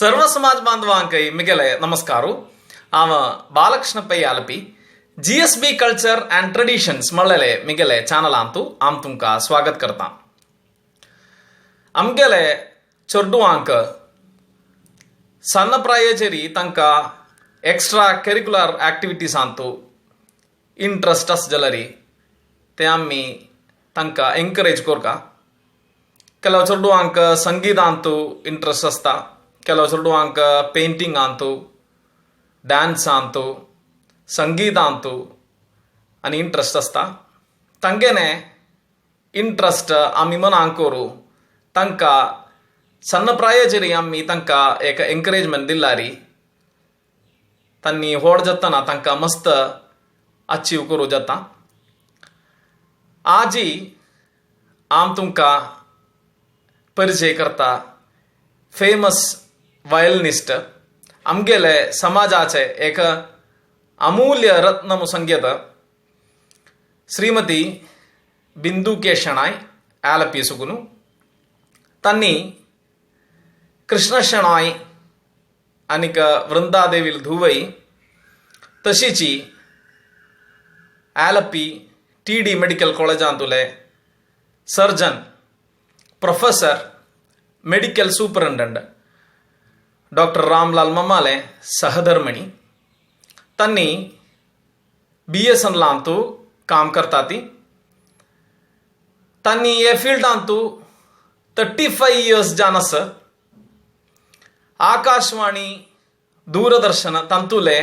सर्व समाज बांधवांक मिगेले नमस्कार. हांव Balakrishna Pai Alleppey, G S B culture and traditions म्हणलेले मिगेले चॅनलांतू हांव तुमकां स्वागत करता. आमगेले चेडवांक सन्न प्रायेचेर तांकां एक्स्ट्रा करिक्युलर ऍक्टिविटीजांतू इंट्रस्ट आसा जाल्यार ते आमी तांकां एनकरेज करता. ಕೆಲವು चेडवांक संगीतांतू इंट्रस्ट आसता, ಕೆಲವು चेडवांक पेंटिंगांतू, डान्सांतू, संगीतांतू आनी इंट्रस्ट आसता. तांगेले इंट्रस्ट आमी मनांक करूं तांकां सन्न प्रायेचेर आमी तांकां एक एनकरेजमेंट दिल्यार तांणी व्हड जातना तांकां मस्त अचीव करूं जाता. आजी हांव तुमकां परिचय करता फेमस वयलिनिस्ट, आमगेले समाजाचे एक अमूल्य रत्न संगीत श्रीमती बिंदू के शणाय आलपी सुगुनु. तांणी कृष्ण शणाय आनीक वृंदादेवील धुवई तशीची आलपी टी डी मेडिकल कॉलेजांतुले surgeon, professor, medical superintendent doctor Ramlal ममाले सहधर्मणी. तांणी बी एस एन लांतू काम करता ती. तांणी हे फिल्डांतू 35 इयर्स जान आसा. आकाशवाणी, दूरदर्शन तांतुले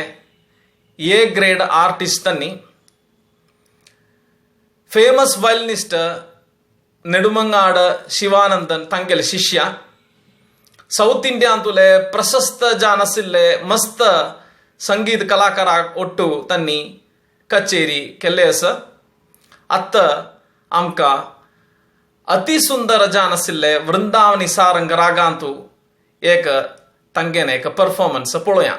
ए ग्रेड आर्टिस्ट तांणी. फेमस वयलिनिस्ट नेडुमंगाड शिवानंदन तांगेले शिष्य. साऊथ इंडियांतुले प्रशस्त जान आशिल्ले मस्त संगीत कलाकाराक ಒಟ್ಟು तांणी कचेरी केल्ले आसा. आतां आमकां अति सुंदर जान आशिल्ले वृंदावनी सारंग रागांतू एक तांगेले एक परफॉर्मन्स पळोवया.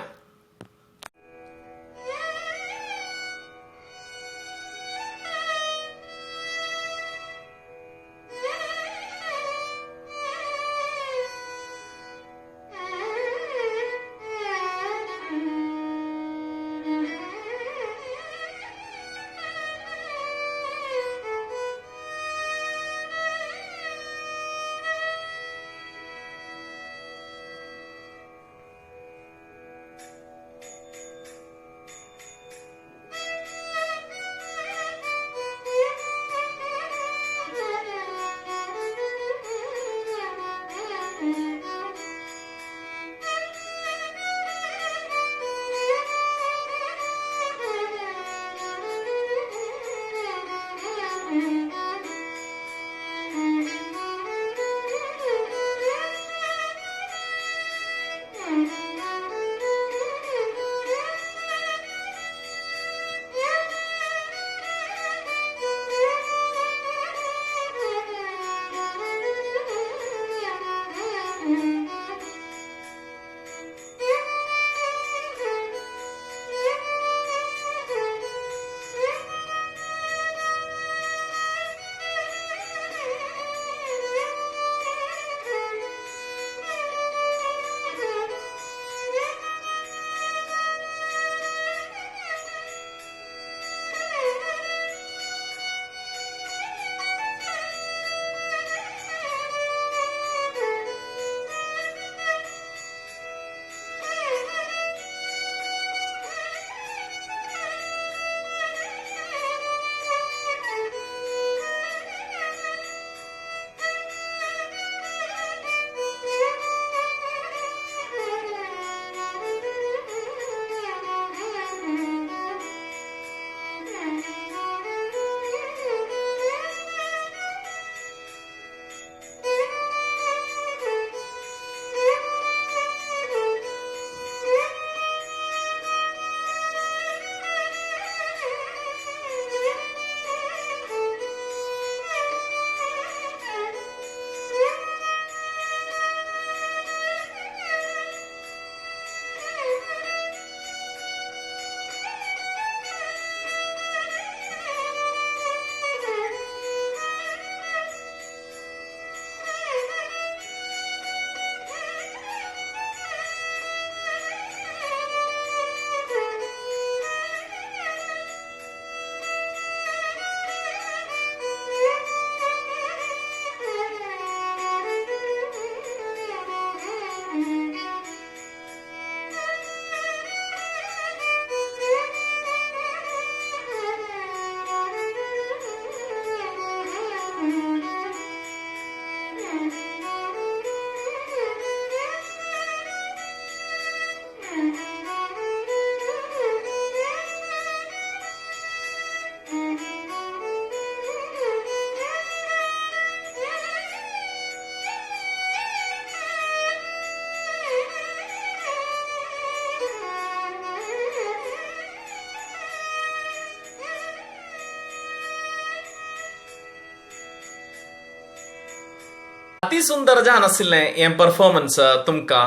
अति सुंदर जावन आशिल्लें हें परफॉर्मन्स तुमकां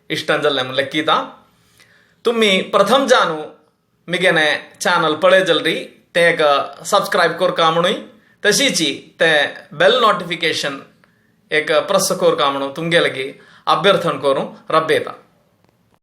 इश्टान जाल्लें म्हूण लेखिता. तुमी प्रथम जानू मिगेने चॅनल पळय जाल्यार तें एक सबस्क्रायब करका म्हणूय, तशीच तें बेल नोटिफिकेशन एक प्रेस करका म्हणून तुमगे लागीं अभ्यर्थन करूं रब्बेता.